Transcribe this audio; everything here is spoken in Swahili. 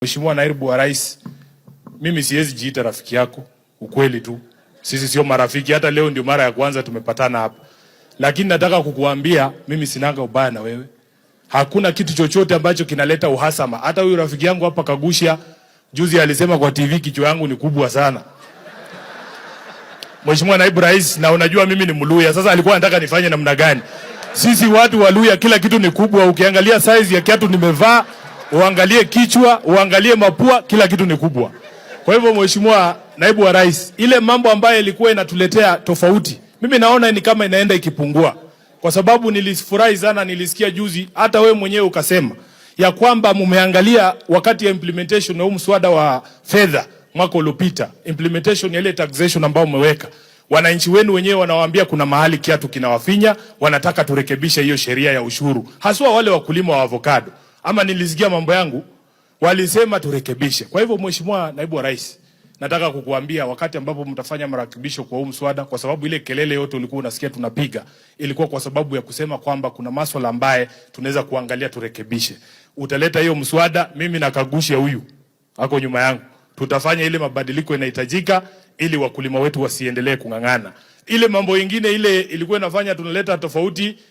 Mheshimiwa Naibu wa Rais, mimi siwezi jiita rafiki yako, ukweli tu. Sisi sio marafiki, hata leo ndio mara ya kwanza tumepatana hapa. Lakini nataka kukuambia mimi sinanga ubaya na wewe. Hakuna kitu chochote ambacho kinaleta uhasama. Hata huyu rafiki yangu hapa Kagusha juzi alisema kwa TV kichwa yangu ni kubwa sana. Mheshimiwa Naibu Rais, na unajua mimi ni Mluya. Sasa alikuwa anataka nifanye namna gani? Sisi watu wa Luya kila kitu ni kubwa. Ukiangalia size ya kiatu nimevaa, uangalie kichwa, uangalie mapua, kila kitu ni kubwa. Kwa hivyo, Mheshimiwa Naibu wa Rais, ile mambo ambayo ilikuwa inatuletea tofauti, mimi naona ni kama inaenda ikipungua, kwa sababu nilifurahi sana, nilisikia juzi hata wewe mwenyewe ukasema ya kwamba mumeangalia wakati ya implementation ya huu mswada wa fedha mwaka uliopita, implementation ya ile taxation ambayo umeweka, wananchi wenu wenyewe wanawaambia kuna mahali kiatu kinawafinya, wanataka turekebishe hiyo sheria ya ushuru, haswa wale wakulima wa avocado. Ama nilisikia mambo yangu, walisema turekebishe. Kwa hivyo, Mheshimiwa Naibu wa Rais, nataka kukuambia wakati ambapo mtafanya marekebisho kwa huu mswada, kwa sababu ile kelele yote ulikuwa unasikia tunapiga ilikuwa kwa sababu ya kusema kwamba kuna maswala ambaye tunaweza kuangalia turekebishe. Utaleta hiyo mswada, mimi na Kagusha huyu ako nyuma yangu, tutafanya ile mabadiliko inahitajika ili wakulima wetu wasiendelee kung'ang'ana. Ile mambo ingine ile ilikuwa inafanya tunaleta tofauti.